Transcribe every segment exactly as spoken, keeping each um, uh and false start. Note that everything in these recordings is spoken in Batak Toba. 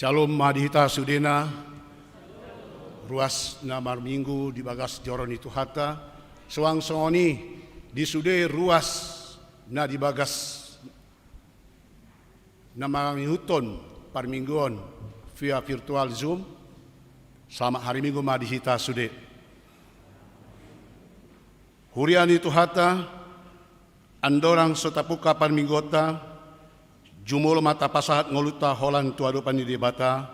Syalom ma di hita sudena, ruas na marminggu di bagas joro ni Tuhanta, suang songon i di sude ruas na di bagas na mangihuthon parmingguon via virtual Zoom, selamat hari Minggu ma di hita sude. Huria ni Tuhanta, andorang so tapungka parmingguonta, jumolo ma tapasahat ngolunta holan tu adopan ni Debata,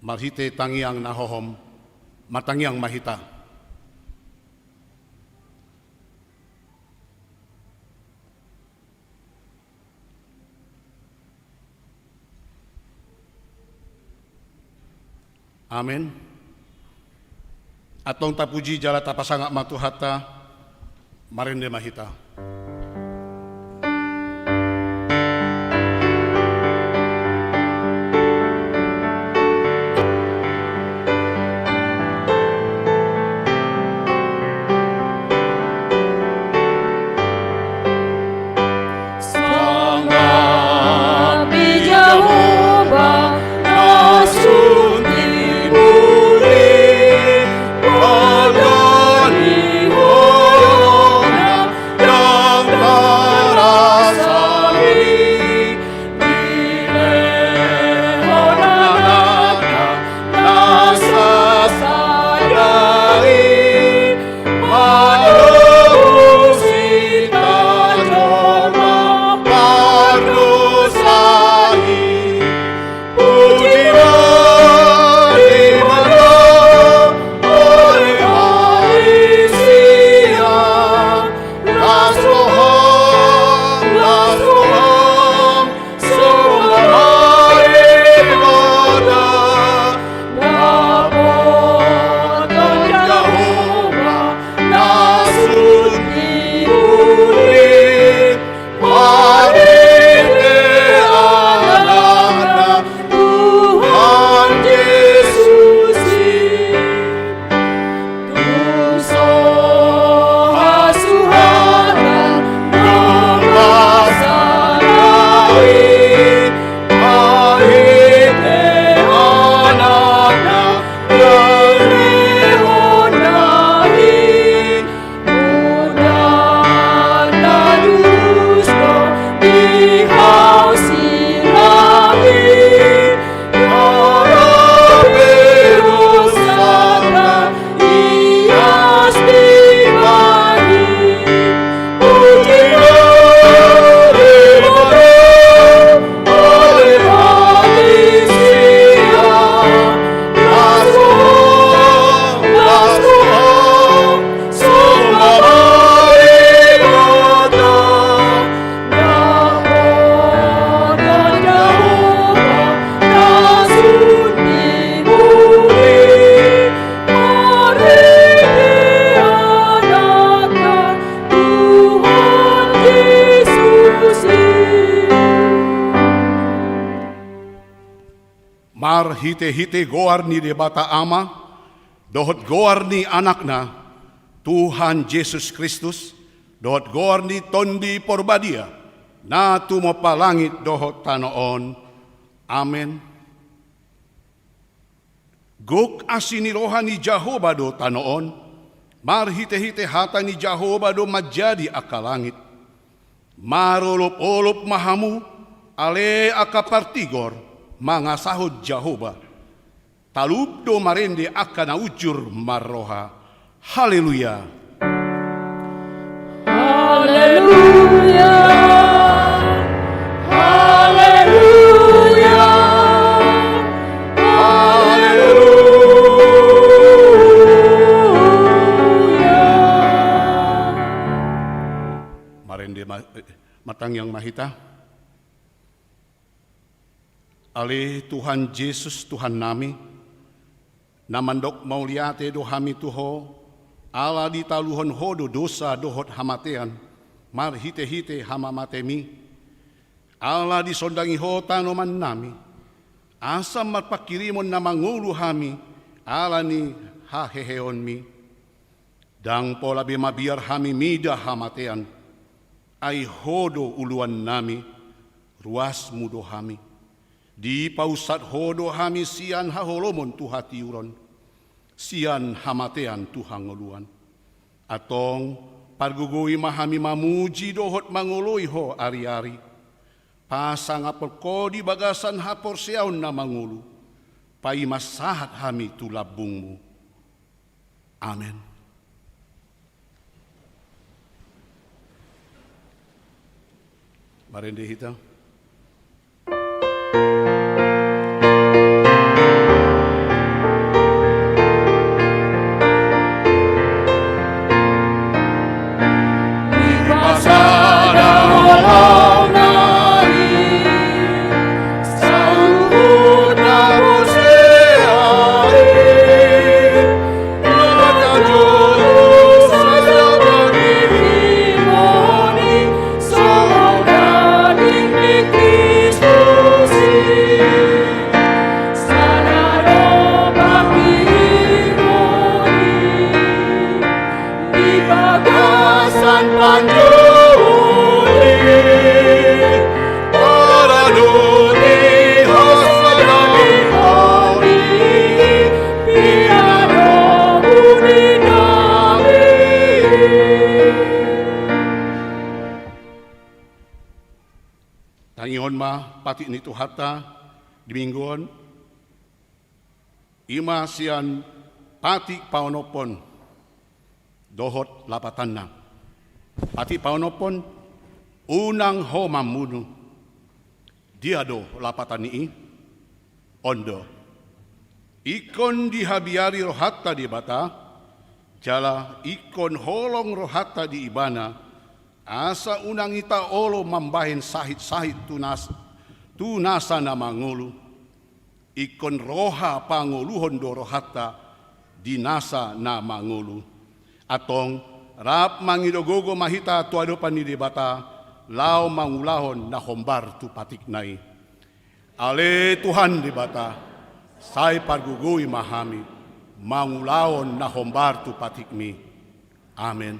marhite tangiang na hohom, martangiang ma hita. Amen. Antong tapuji jala tapasangap ma Tuhanta, marende ma hita. Sangap di Jahowa na sun di buri, bangga ni hona ndang tarasai, dilehon Anakna na sasada i. Manogusi hita jolma pardosa i. Puji ma Debata, ale ma di sian. Las roham, las roham, songon ma Debata. Dapotan Jahowa na sun di buri, marhite Anakna Tuhan Jesus i. Tung so hasuhuton do basana i, marhite Anakna dilehonna i. Mudan na durus do di hau sirang i, dohot pe dosanta ias dibahen i. Puji ma Debata, ale ma di sian. Las roham, las roham, songon ma Debata. Dapotan Jahowa na sun di buri, marhite Anakna Tuhan Jesus i. Marhitehite goar ni Debata Ama, dohot goar ni Anakna, Tuhan Jesus Kristus, dohot goar ni Tondi Porbadia, na tumompa langit dohot tano on. Amen. Gok asi ni roha ni Jahowa do tano on, marhitehite hata ni Jahowa do manjadi angka langit. Marolopolop ma hamu, ale angka partigor, mangasahon Jahowa. Talup do marende angka na unjur marroha. Haleluya. Haleluya. Haleluya. Haleluya. Marende ma-, eh, martangiang ma hita. Ale Tuhan Jesus, Tuhannami, na mandok mauliate do hami tu Ho, ala ditaluhon Ho do dosa dohot hamatean, marhitehite hamamatemi. Ala disondangi Ho tanomannami, asa marpanghirimon na mangolu hami, ala ni haheheonmi. Ndang pola be mabiar hami mida hamatean, ai Ho do uluannami, ruasmu do hami. Dipausat Ho do hami sian haholomon tu hatiuron, sian hamatean tu hangoluan. Antong, pargogoi ma hami mamuji dohot mangoloi Ho ari-ari. Pasangaphon Ho di bagasan haporseaon na mangolu, paima sahat hami tu lambungMu. Amen. Marende hita. Tangihon ma patik ni Tuhanta di minggu on. I ma sian patik paonomhon dohot lapatanna. Patik paonomhon, unang ho mamunu. Dia do lapatan ni i? On do. Ingkon dihabiari rohanta di Debata, jala ingkon holong rohanta di Ibana, asa unang hita olo mambahen sahit-sahit tu nas-, tu nasa na mangolu. Ingkon roha pangoluhon do rohanta di nasa na mangolu. Antong, rap mangido gogo ma hita tu adopan ni Debata, laho mangulahon na hombar tu patikna i. Ale Tuhan Debata, sai pargogoi ma hami mangulahon na hombar tu patikMi. Amen.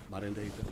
Marende hita.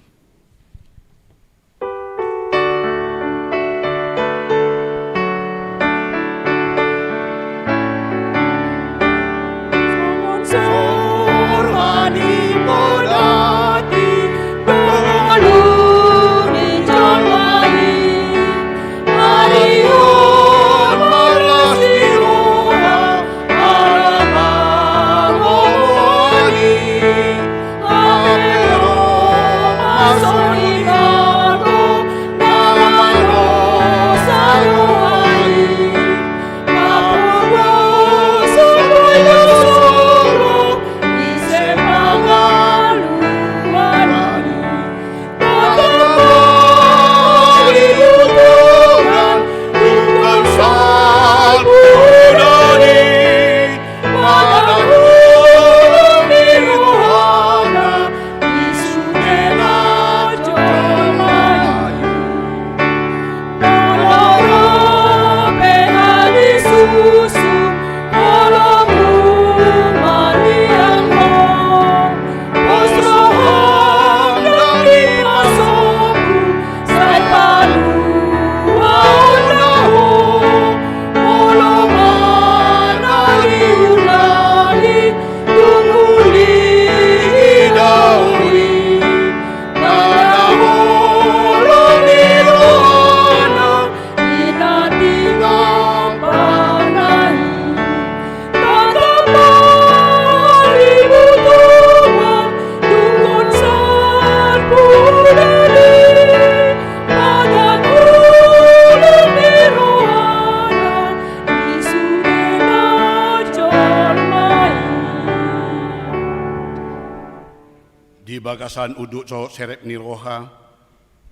Di bagasan unduk dohot serep ni roha,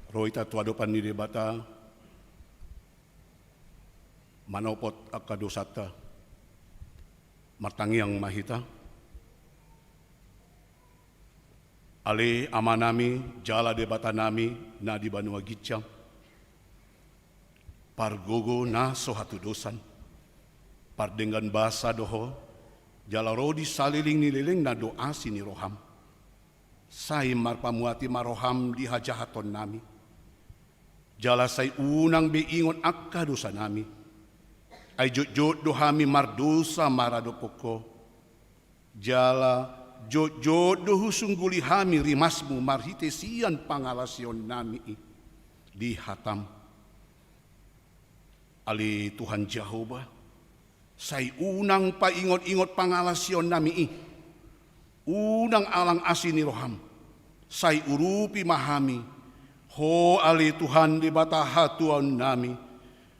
ro hita tu adopan ni Debata, manopot angka dosanta. Martangiang ma hita. Ale Amanami jala Debatanami na di banua ginjang, pargogo na so hatudosan, pardenggan basa do Ho, jala ro di saleleng ni lelengna do asi ni roham. Sai marpamuati ma roham di hajahatonnami. Jala sai unang be ingot angka dosanami. Ai jotjot do hami mardosa maradophon Ho. Jala jotjot do husungguli hami rimasMu marhite sian pangalaosionnami i di hataM. Ale Tuhan Jahowa, sai unang paingot-ingot pangalaosionnami i. Unang alang asi ni rohaM, sai urupi ma hami. Ho ale Tuhan Debata hatuaonnami,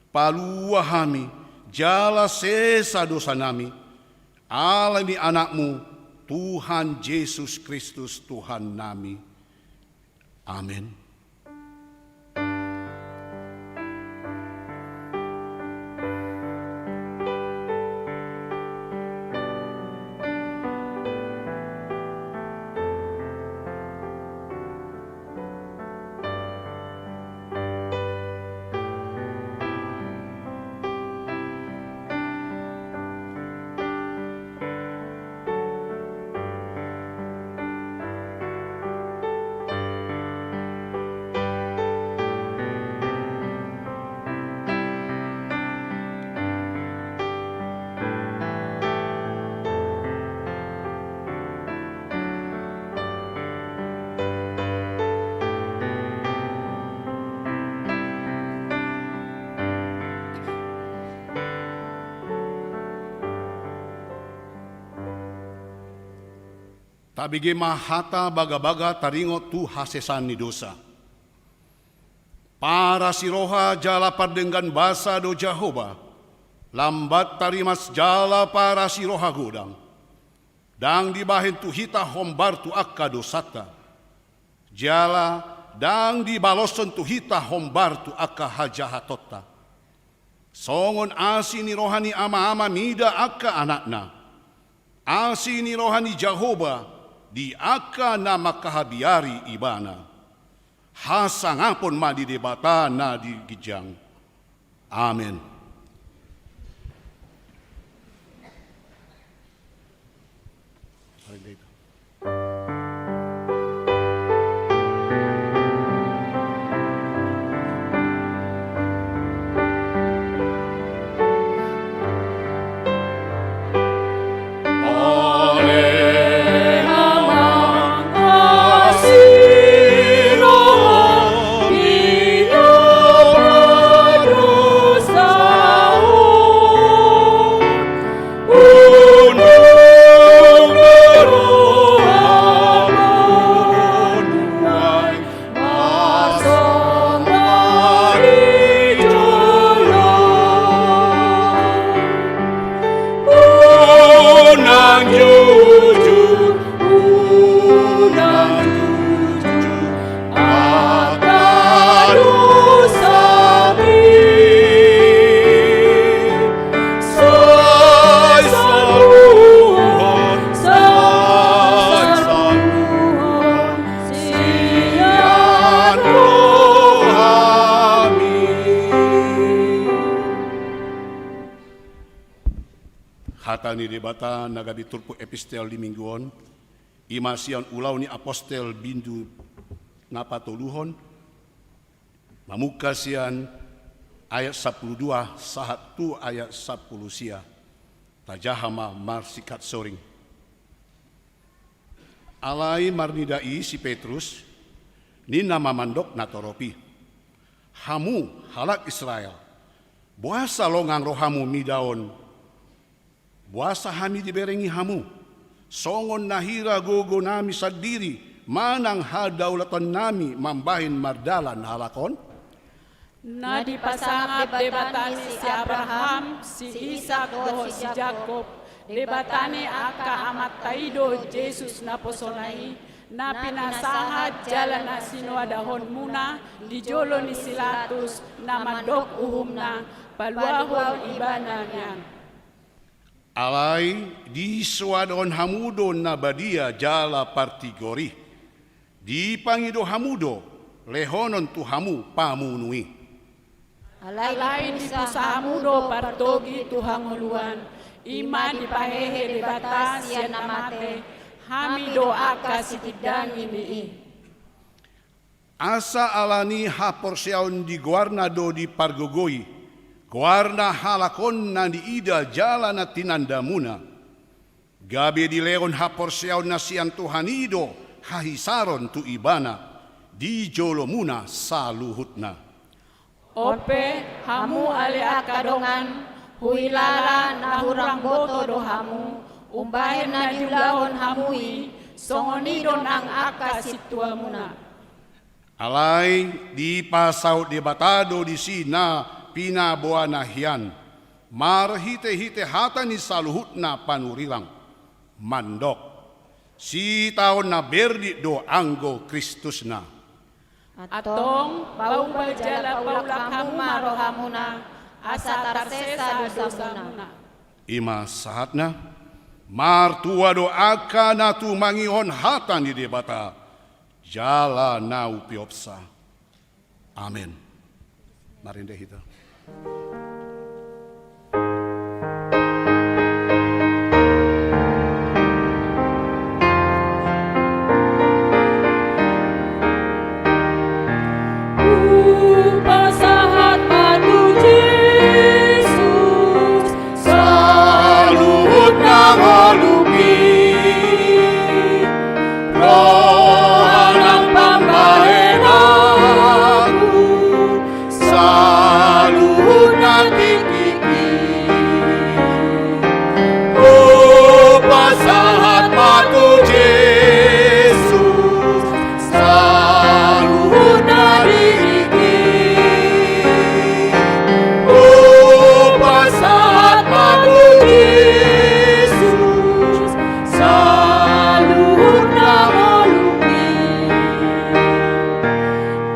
palua hami, jala sesa dosanami, ala ni AnakMu, Tuhan Jesus Kristus Tuhannami. Amen. Tabege ma hata bagabaga taringot tu hasesaan ni dosa. Parasi roha jala pardenggan basa do Jahowa, lambat tarimas jala parasi roha godang. Ndang dibahen tu hita hombar tu angka dosanta. Jala ndang dibaloshon tu hita hombar tu angka hajahatonta. Songon asi ni roha ni ama-ama mida angka anakna, asi ni roha ni Jahowa di angka na mangkahabiari Ibana. Hasangapon ma di Debata na di ginjang. Amen. Hata ni Debata na gabe turpuk epistel di minggu on, i ma sian Ulaon ni Apostel bindu na patoluhon, mamungka sian ayat sampulu dua sahat tu ayat sampulu sia. Tajaha ma marsingkat soring. Alai marnida i si Petrus, ninna ma mandok natorop i: Hamu halak Israel, boasa longang rohamu mida on? Boasa hami diberengi hamu, songon na hira gogonami sandiri manang hadaulaonnami mambahen mardalan halak on? Na dipasangap Debatami si Abraham, si Isak dohot si Jakob, Debata ni angka amanta i do Jesus naposona i, na pinasahat jala na sinoadahonmuna di jolo ni si Pilatus, na mandok uhumna, paluahon Ibana nian. Alai disoadahon hamu do na badia jala partigor i. Dipangido hamu do lehonon tu hamu pamunu i. Alai dipusa hamu do partogi tu hangoluan, i ma dipahehe Debata sian na mate, hami do angka sitindangi ni i. Asa ala ni haporseaon di goarna do dipargogoi goarna halak on na niida jala na tinandamuna. Gabe dilehon haporseaon na sian Tuhan i do hahisaron tu ibana di jolomuna saluhutna. On pe, hamu ale angka dongan, huhilala na hurang boto do hamu umbahen na niulahon hamu i, songon i do nang angka sintuamuna. Alai dipasaut Debata do disi na pinaboana hian marhitehite hata ni saluhutna panurirang mandok: Sitaon na bernit do anggo Kristusna. Antong pauba jala paulak hamu ma rohamuna, asa tarsesa dosamuna. I ma sahatna. Martua do angka na tumangihon hata ni Debata jala na upiopsa. Amen. Marende hita. Hupasahat ma tu Jesus saluhut na ngolu i, roha nang pambahenanku saluhut na tingki i. Hupasahat ma tu Jesus saluhut na dirik i. Hupasahat ma tu Jesus saluhut na ngolu i.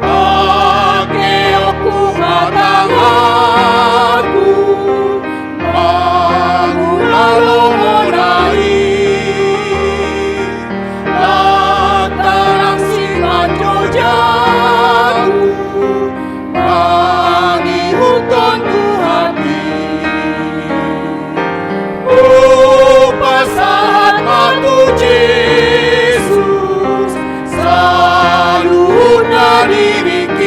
Pangkeonku ma tanganku mangula lomona i, langkana simanjujung mangihut Tuhan i. Hupasahat ma tu Jesus saluhut na dirik i.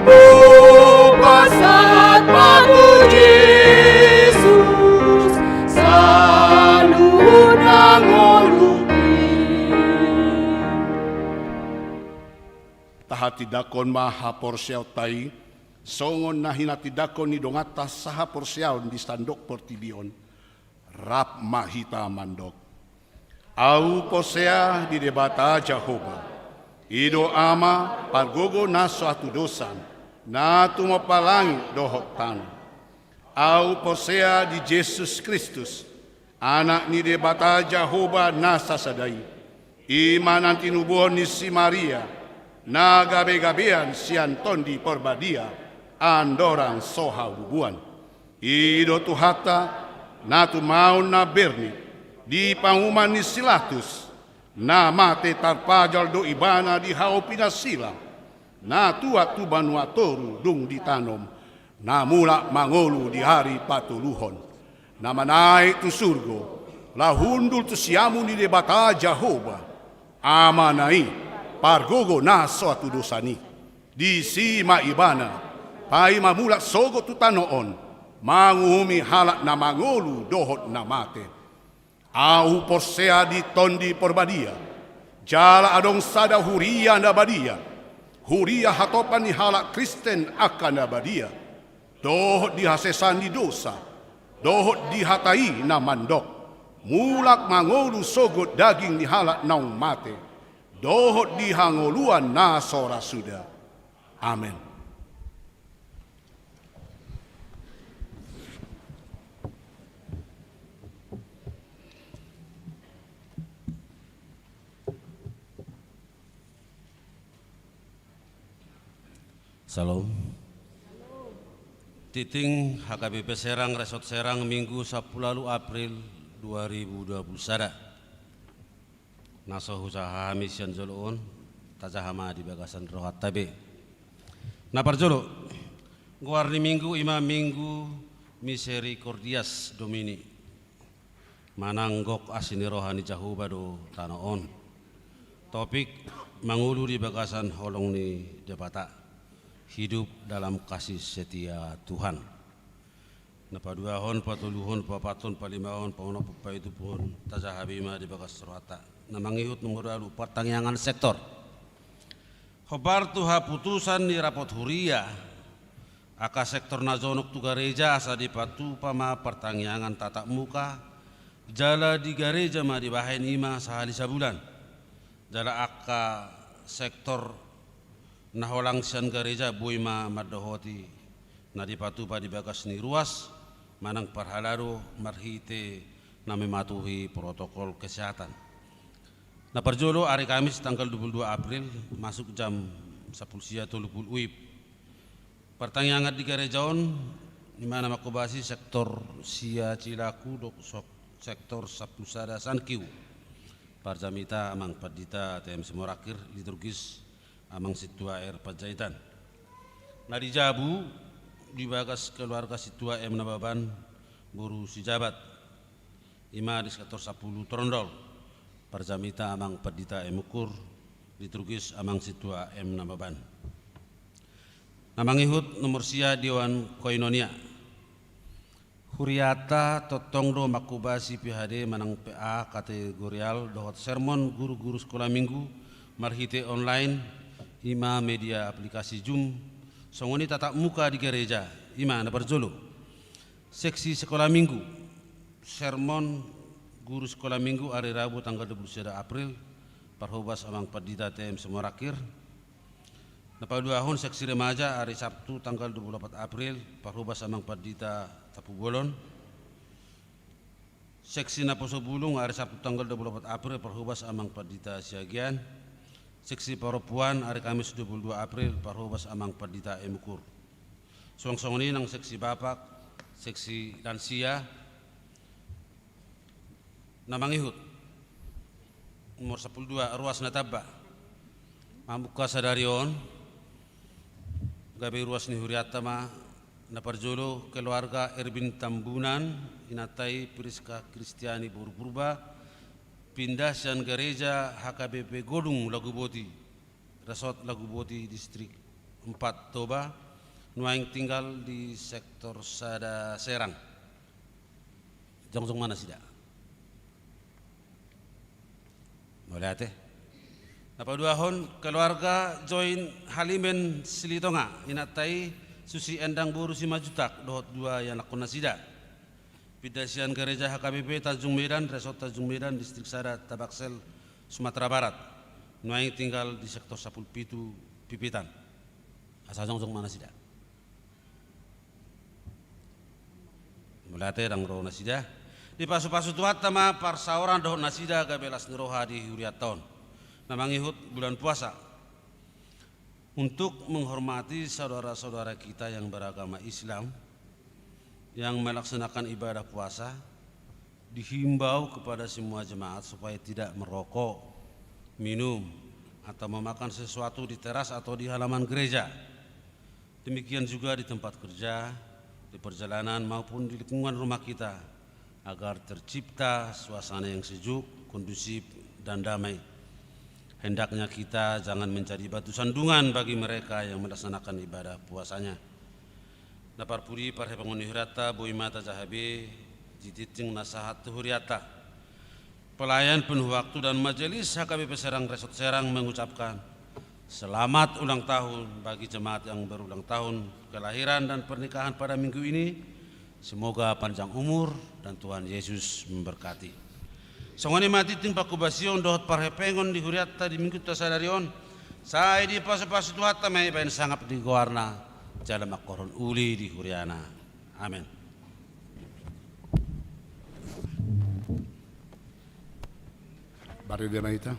Hupasahat ma tu Jesus saluhut na ngolu i. Tahatindangkon ma haporseaonta i songon na hinatindangkon ni donganta sahaporseaon di sandok portibi on. Rap ma hita mandok: Ahu porsea di Debata Jahowa, i do Ama pargogo na so hatudosan, na tumompa langit dohot tano. Ahu porsea di Jesus Kristus, Anak ni Debata Jahowa na sasada i, i ma na tinubuhon ni si Maria, na gabegabean sian Tondi Porbadia, andorang so habubuan. I do Tuhanta, na tumaon na bernit di panguhuman ni si Latus, na mate tarpajal do ibana di hau pinasilang, na tuat tu banua toru dung ditanom, na mulak mangolu di ari patoluhon, na manaek tu surgo, laho hundul tu siamun ni Debata Jahowa, Amana i, pargogo na so hatudosan i. Disi ma ibana, paima mulak sogot tu tano on, manguhumi halak na mangolu dohot na mate. Ahu porsea di Tondi Porbadia, jala adong sada huria na badia, huria hatopan ni halak Kristen angka na badia, dohot di hasesaan ni dosa, dohot di hata i na mandok: Mulak mangolu sogot daging ni halak naung mate, dohot di hangoluan na so ra suda. Amen. Syalom. Tingting H K B P Serang, Resort Serang, Minggu sampulu ualu April dua ribu dua puluh sada. Na so hujaha hami sian jolo on, tajaha ma di bagasan rohanta be. Na parjolo, goar ni Minggu i ma Minggu Misericordias Domini. Manang gok asi ni roha ni Jahowa do tano on. Topik: mangolu di bagasan holong ni Debata, hidup dalam kasih setia Tuhan. Na paduahon, patoluhon, paopathon, palimahon, paonomhon, paitupuluhon, tajaha be ma di bagas rohanta. Na mangihut nomor ualu, partangiangan sektor. Hombar tu haputusan ni rapot huria, angka sektor na jonok tu gareja asa dipatupa ma partangiangan tatap muka, jala di gareja ma dibahen, i ma sahali sabulan. Jala angka sektor na holang sian gareja boi ma mandohoti na dipatupa di bagas ni ruas manang parhalado marhite na mematuhi protokol kesehatan. Na parjolo, ari Kamis tanggal dua puluh dua April, masuk jam sampulu sia tolu pulu WIB. Partangiangan di gareja on, i ma na mangkobasi sektor sia Cilaku dohot sok-, sektor sampulu sada Sankiu. Parjamita Amang Pandita T M Simorangkir, liturgis Amang Sintua R Panjaitan. Na di jabu, di bagas keluarga Sintua M Nababan, boru Sijabat, i ma di sektor sampulu Trondol. Parjamita Amang Pandita M Ukur, liturgis Amang Sintua M Nababan. Na mangihut nomor sia, Dewan Koinonia. Hurianta tongtong do mangkobasi P H D manang P A kategorial dohot sermon guru-guru sekolah minggu marhite online, i ma media aplikasi Zoom, songon i tatap muka di gareja, i ma na parjolo. Seksi sekolah minggu, sermon guru sekolah minggu ari Rabu tanggal dua puluh sada April, parhobas Amang Pandita T M Simorangkir. Na paduahon, seksi remaja, ari Sabtu tanggal dua puluh opat April, parhobas Amang Pandita Tampubolon. Seksi naposobulung, ari Sabtu tanggal dua puluh opat April, parhobas Amang Pandita Siagian. Seksi parompuan, ari Kamis dua puluh dua April, parhobas Amang Pandita M Ukur. Suang songon i nang seksi bapak, seksi lansia. Na mangihut nomor sampulu dua, ruas na tamba. Mamungka sadari on gabe ruas ni hurianta ma. Na parjolo, keluarga Erbin Tambunan, inanta i Priska Kristiani boru Purba, pindah sian gareja H K B P Godung Laguboti, Resort Laguboti, Distrik Empat Toba, nuaeng tinggal di sektor sada Serang. Jongjong ma nasida. Mauliate. Na paduahon, keluarga Join Halimen Silitonga, inanta i Susi Endang boru Simanjuntak dohot dua ianakhon nasida. Pindah sian gareja H K B P Tanjung Medan, Resort Tanjung Medan, Distrik sada Tabaksel, Sumatera Barat, nuaeng tinggal di sektor sampulu pitu Pipitan. Asa jongjong ma nasida. Mauliate, ndang ro nasida. Dipasupasu Tuhanta ma parsaoran dohot nasida gabe las ni roha di hurianta on. Na mangihut bulan puasa. Untuk menghormati saudara-saudara kita yang beragama Islam yang melaksanakan ibadah puasa, dihimbau kepada semua jemaat supaya tidak merokok, minum, atau memakan sesuatu di teras atau di halaman gereja. Demikian juga di tempat kerja, di perjalanan maupun di lingkungan rumah kita, agar tercipta suasana yang sejuk, kondusif, dan damai. Hendaknya kita jangan menjadi batu sandungan bagi mereka yang melaksanakan ibadah puasanya. Na parpudi, parhepongon ni hurianta boi ma tajaha be di tingting na sahat tu hurianta. Pelayan penuh waktu dan Majelis H K B P Serang Resort Serang mengucapkan selamat ulang tahun bagi jemaat yang berulang tahun kelahiran dan pernikahan pada minggu ini. Semoga panjang umur dan Tuhan Yesus memberkati. Songon i ma tingting pangkobasion dohot parhepongon ni hurianta di minggunta sadari on. Sai dipasupasu Tuhanta ma i bahen sangap di goarna jala mangkorhon uli di huriana. Amen. Bari dia ma hita.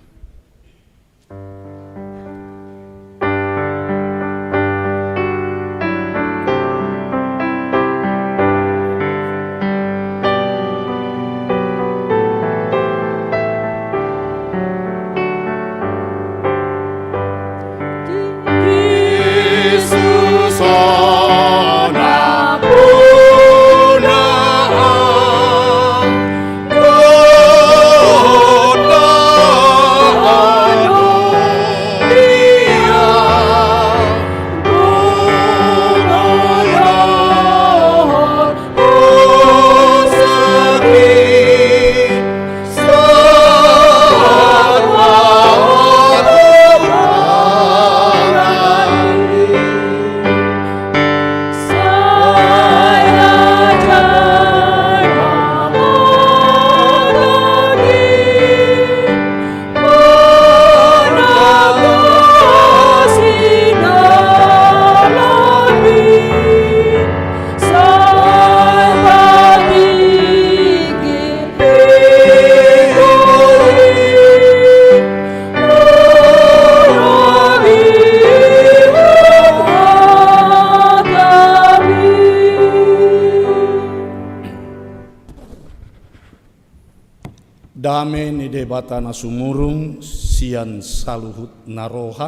Dame ni Debata na sumurung sian saluhut na roha,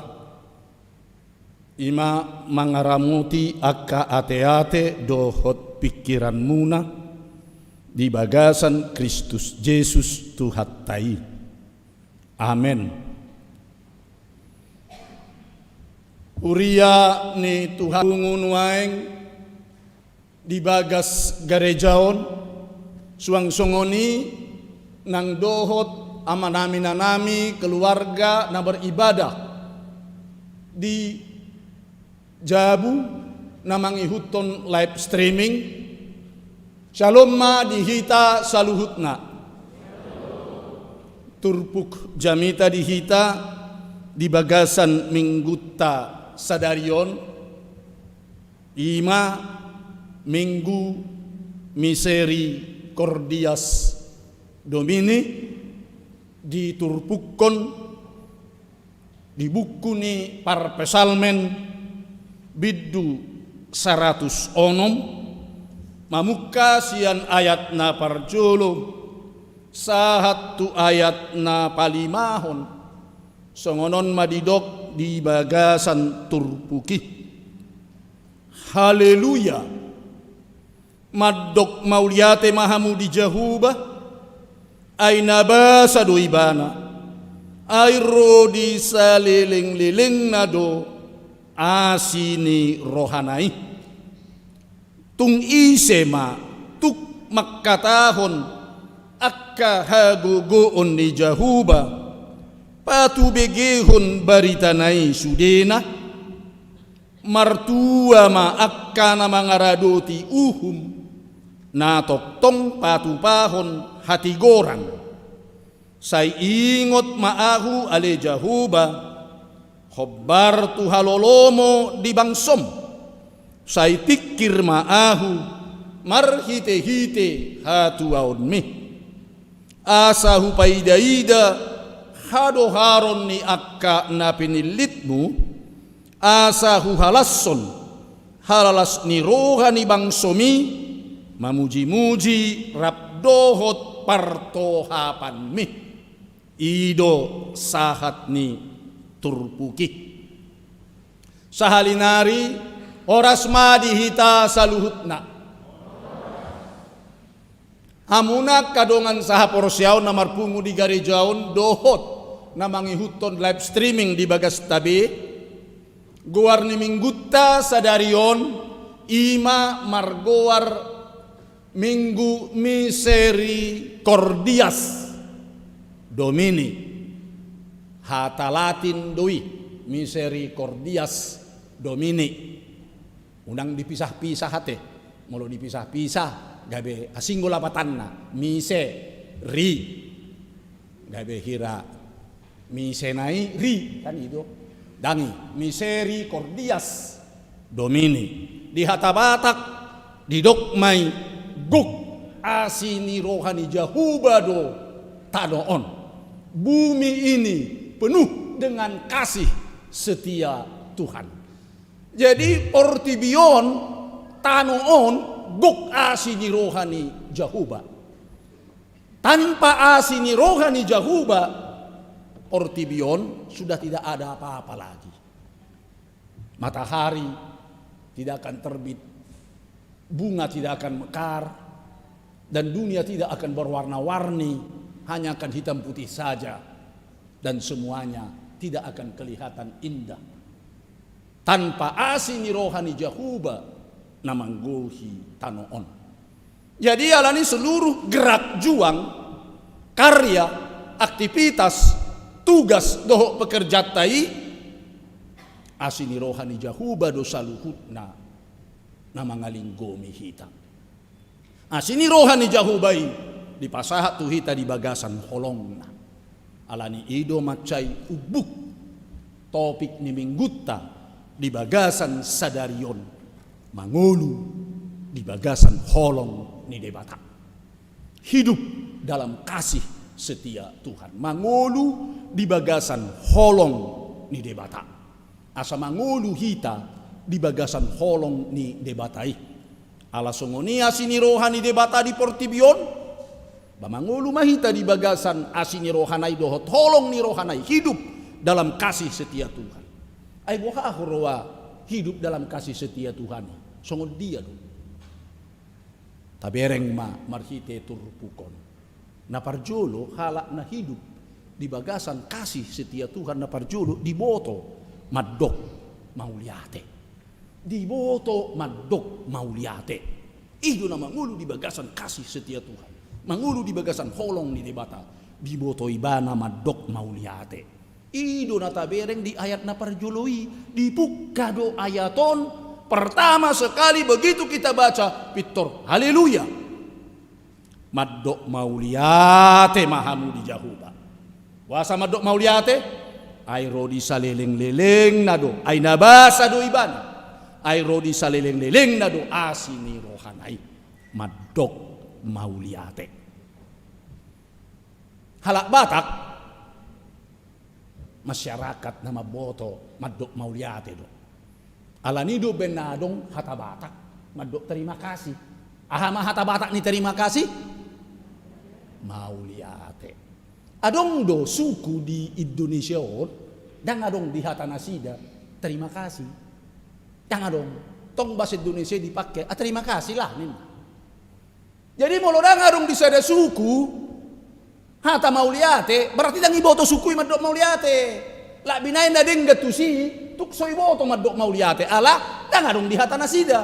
i ma mangaramoti angka ateate dohot pingkiranmuna di bagasan Kristus Jesus Tuhanta i. Amen. Huria ni Tuhan, pungu nuaeng di bagas gareja on, suang songon i nang dohot amanami, inanami, keluarga na beribadah di jabu na mangihuthon live streaming. Syalom ma di hita saluhutna. Turpuk jamita di hita di bagasan minggunta sadari on, i ma Minggu Misericordias Domini, diturpukkon di buku ni Parpsalmen bindu saratus onom, mamungka sian ayat na parjolo sahat tu ayat na palimahon. Songon on ma didok di bagasan turpuk i. Haleluya. Mandok mauliate ma hamu di Jahowa, ai na basa do Ibana, ai ro di salelenglelengna do asi ni rohana i. Tung ise ma tuk mangkatahon angka hagogoon ni Jahowa, patubegehon baritana i sudena? Martua ma angka na mangaradoti uhum, na tongtong patupahon hatigoran. Sai ingot ma ahu ale Jahowa, hombar tu halolomu di bangsom. Sai tingkir ma ahu marhitehite hatuaonmi. Asa hupaidaida hadoharon ni angka na pinillitmu, asa huhalashon halalas ni roha ni bangsomi, mamujimuji rap dohot partohapanmi. I do sahat ni turpuk i. Sahali nari, horas ma di hita saluhutna. Hamuna angka dongan sahaporseaon na marpungu di gareja on dohot na mangihuthon live streaming di bagasta be, goar ni minggunta sadari on i ma margoar Minggu Misericordias Domini. Hata Latin do i, Misericordias Domini. Unang dipisahpisah ate. Molo dipisahpisah, gabe asing do lapatanna. Mise, ri. Gabe hira mise na i, ri, kan i do. Ndang i, Misericordias Domini. Di hata Batak didok ma i, gok asi ni roha ni Jahowa do tano on. Bumi ini penuh dengan kasih setia Tuhan. Jadi, portibi on, tano on, gok asi ni roha ni Jahowa. Tanpa asi ni roha ni Jahowa, portibi on sudah tidak ada apa-apa lagi. Matahari tidak akan terbit, bunga tidak akan mekar, dan dunia tidak akan berwarna-warni, hanya akan hitam putih saja, dan semuanya tidak akan kelihatan indah tanpa asi ni roha ni Jahowa na manggohi tano on. Jadi, alani seluruh gerak juang, karya, aktivitas, tugas dohot pekerjaanta i, asi ni roha ni Jahowa do saluhutna na mangalinggomi hita. Asi ni roha ni Jahowa i dipasahat tu hita di bagasan holongna. Alani i do mansai umbuk topik ni minggunta di bagasan sadari on, mangolu di bagasan holong ni Debata. Hidup dalam kasih setia Tuhan. Mangolu di bagasan holong ni Debata. Asa mangolu hita di bagasan holong ni Debata i. Ala songon i asi ni roha ni Debata di portibi on, Ba mangolu ma hita di bagasan asi ni rohana i dohot holong ni rohana i, hidup dalam kasih setia Tuhan. Ai boha huroa hidup dalam kasih setia Tuhan i? Songon dia do? Tabereng ma marhite turpuk on. Na parjolo, halak na hidup di bagasan kasih setia Tuhan, na parjolo diboto mandok mauliate. Diboto mandok mauliate. I do na mangolu di bagasan kasih setia Tuhan, mangolu di bagasan holong ni Debata. Diboto ibana mandok mauliate. I do na tabereng di ayat na parjolo i. Dipungka do ayat on, pertama sekali begitu kita baca, pintor haleluya. Mandok mauliate ma hamu di Jahowa. Boasa mandok mauliate? Ai ro di salelenglelengna do, ai na basa do ibana. Ai ro di salelenglelengna do asi ni rohana i. Mandok mauliate. Halak Batak, masyarakat na mamboto mandok mauliate do. Alani do umbaen na adong hata Batak mandok terima kasih. Aha ma hata Batak ni terima kasih? Mauliate. Adong do suku di Indonesia on, ndang adong di hata nasida terima kasih. Ndang adong. Tong bahasa Indonesia dipake, ah, terima kasih lah, ninna. Jadi molo ndang adong di sada suku hata mauliate, berarti ndang diboto suku i mandok mauliate. Lak binaen na denggan tusi, tung so diboto mandok mauliate, ala ndang adong di hata nasida.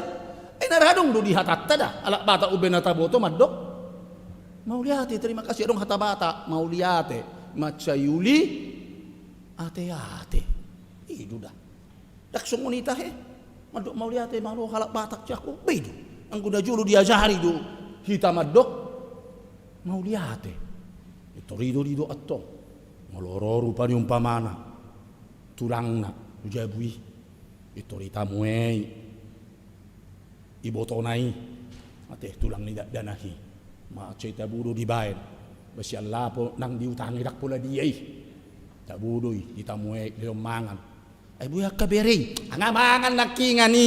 Ai na adong do di hatanta da, halak Batak umbaen na taboto mandok mauliate, terima kasih. Adong hata Batak, mauliate, mansai uli ateate. I do da. Ndang songon i tahe. Mandok mauliate ma ro halak Batak, jako, be do. Anggo na jolo diajari do hita mandok mauliate. Pintor i do didok antong. Molo ro rupani umpamana tulangna tu jabu i, pintor itamuei ibotona i, ate, tulang ni dakdanak i. Mansai tabo do dibaen. Ba sian lapo nang diutangi, ndang pola dia i. Tabo do i, ditamuei, dilehon mangan. Ai boi angka bere i, nga mangan nangkingan i.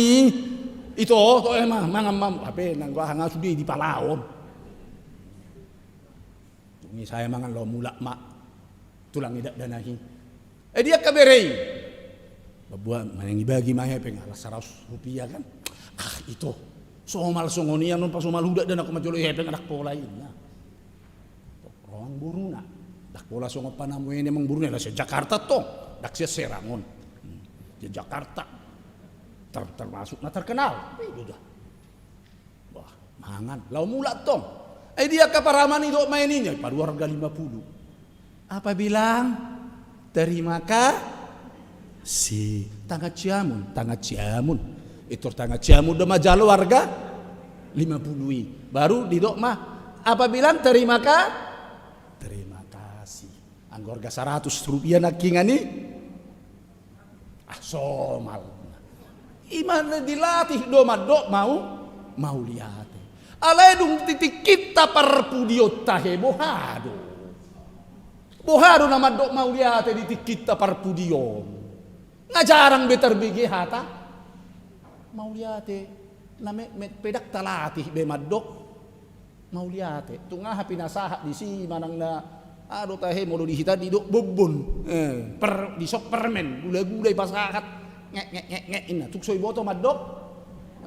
Ito, to, eh, ma, mangan ma. Hape nanggo aha, nga sude dipalaon. Tung i sae mangan, laho mulak ma tulang ni dakdanak i. Eh, dia angka bere i? Ba boha, manang ibagi ma hepeng, ala saratus rupia kan. Ah, ito. Somal songon i, annon pasomal hu dakdanak on, manjalo hepeng ndang pola i, ninna. Ro amangboruna. Ndang pola songon panamuena amangboruna, ala sian Jakarta tong. Ndang sian Serang on. Hmm. Sian Jakarta. Ter-, termasuk na terkenal. Be do da. Bah, mangan. Laho mulak tong. Ai dia angka paraman i, didok ma i, ninna, palu arga lima pulu. Apa bilang terima kasih? Tangan siamun, tangan siamun. Pintor tangan siamun do manjalo arga lima pulu i. Baru didok ma, apa bilang terima ka-, terima kasih. Anggo arga saratus rupia nangkingan i, ah, somal. I ma na dilatih do mandok mau-, mauliate. Alai dung di tingkinta parpudionta he, boha do? Boha do na mandok mauliate di tingkinta parpudion? Nga jarang be tarbege hata mauliate. Na metmet pe ndang talatih be mandok mauliate. Tung aha pinasahat disi manang na, aha do tahe, molo di hita didok bonbon. Eh, per-, dison permen, gula-gula dipasahat. Ngek, ngek, ngek, ngek, ninna. Tung so diboto mandok,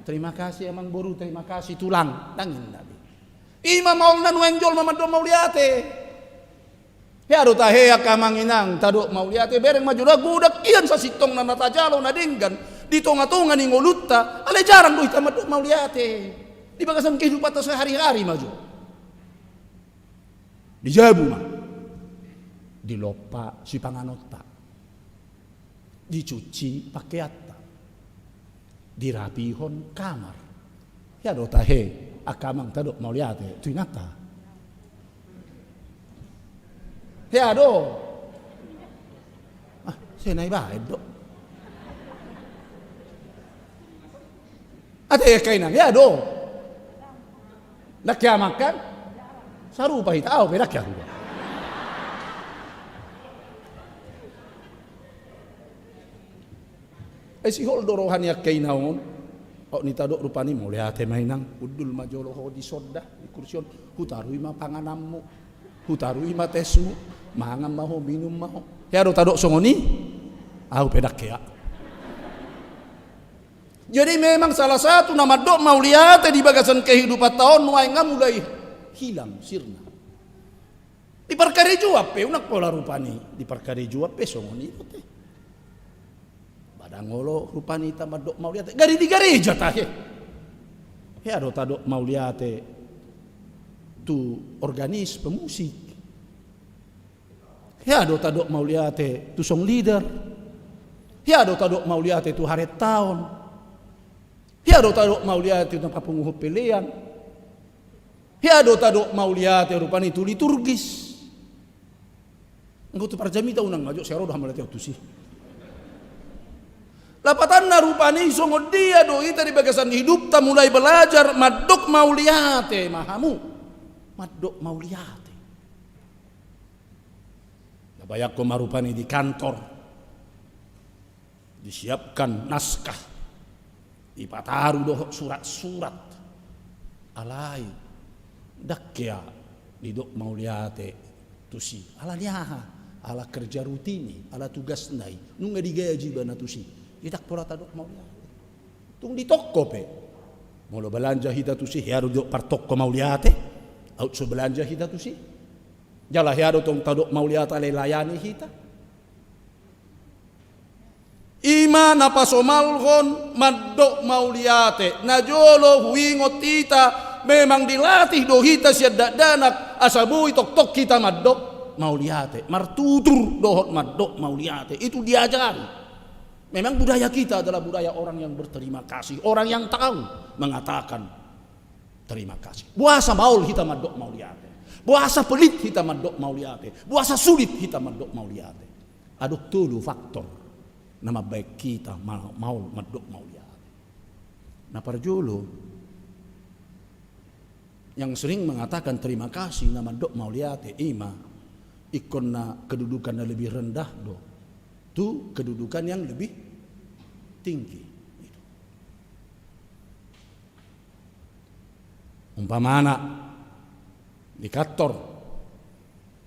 terima kasih amangboru, terima kasih tulang. Ndang ninna be. I ma maol na nuaeng jolma mandok mauliate. Hea do tahe angka amang inang, tadok mauliate, bereng ma jolo godang hian sasintongna na tajalo na denggan di tonga-tonga ni ngolunta, alai jarang do hita mandok mauliate. Di bagasan kehidupanta sehari-hari ma jo. Di jabu ma. Dilompa sipanganonta. Dicuci pakeanta. Dirapihon kamar. Hea do tahe angka amang tadok mauliate tu inanta? Hea do? Ah, sai na ibaen do. Ate angka inang, hea do? Ndang hea amang kan? Sarupa hita, au pe ndang hea huroha. Ai sihol do roha ni angka inang on. Aut ditadok rupani, mauliate ma inang, hundul ma jolo ho di son da, di kursi on, hutarui ma pangananmu, hutarui ma tesmu, mangan ma ho, minum ma ho. Hea do tadok songon i? Au pe ndang hea. Jadi memang salah satu na mandok mauliate di bagasan kehidupanta on nuaeng nga mulai hilang sirna. Di parkarejoan pe unang pola rupani, di parkarejoan pe songon i do te. Ba ndang olo rupani hita mandok mauliate, gari di gareja tahe. Hea do tadok mauliate tu organis, pemusik? Hea do tadok mauliate tu song leader? Hea do tadok mauliate tu harentaon? Hea do tadok mauliate tu na papunguhon pelean? Hea do tadok mauliate rupani tu liturgis? Anggo tu parjamita unang, nga jolo sai ro do hamauliateon tusi. Lapatanna rupani songon dia do hita di bagasan hidupta mulai belajar mandok mauliate ma hamu. Mandok mauliate. Na bayangkon ma rupani di kantor, disiapkan naskah, dipataru dohot surat-surat. Alai ndang hea didok mauliate tusi. Ala ni aha? Ala kerja rutin i, ala tugasna i, nunga digaji ibana tusi. Ndang pola tadok mauliate. Tung di toko pe, molo belanja hita tusi, hea do didok partoko mauliate? Aut so belanja hita tusi? Jala hea do tong tadok mauliate alai layani hita? I ma na pasomalhon mandok mauliate. Na jolo huingot hita, memang dilatih do hita sian dakdanak asa boi tongtong hita mandok mauliate, martutur dohot mandok mauliate. Itu diajari. Memang budaya kita adalah budaya orang yang berterima kasih, orang yang tahu mengatakan terima kasih. Boasa maol hita mandok mauliate? Boasa pelit hita mandok mauliate? Boasa sulit hita mandok mauliate? Adong tolu faktor na mambahen hita ma-, maol mandok mauliate. Na parjolo, yang sering mengatakan terima kasih na mandok mauliate, i ma ingkon na kedudukan na lebih rendah do tu kedudukan yang lebih tinggi. Itu. Umpamana, di kantor,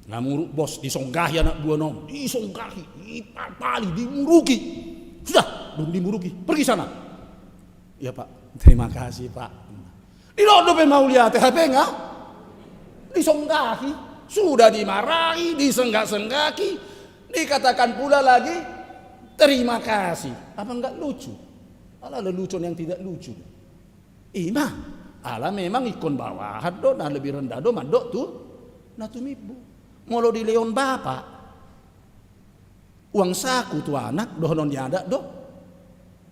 na muruk bos, disonggahi anak buana on, disonggahi, dipalpali, dimuruki. Sudah, dung dimuruki, pergi sana. Iya, Pak. Terima kasih, Pak. Didok dope mauliate, hape nga disonggahi, sudah dimarahi, disenggak-senggaki, dikatakan pula lagi terima kasih. Apa nggak lucu? Ala lelucon yang tidak lucu. I ma, ala memang ingkon bawahan do, na lebih rendah do mandok tu na tumimbo. Molo dilehon bapa uang saku tu anak, dohonon ni adat do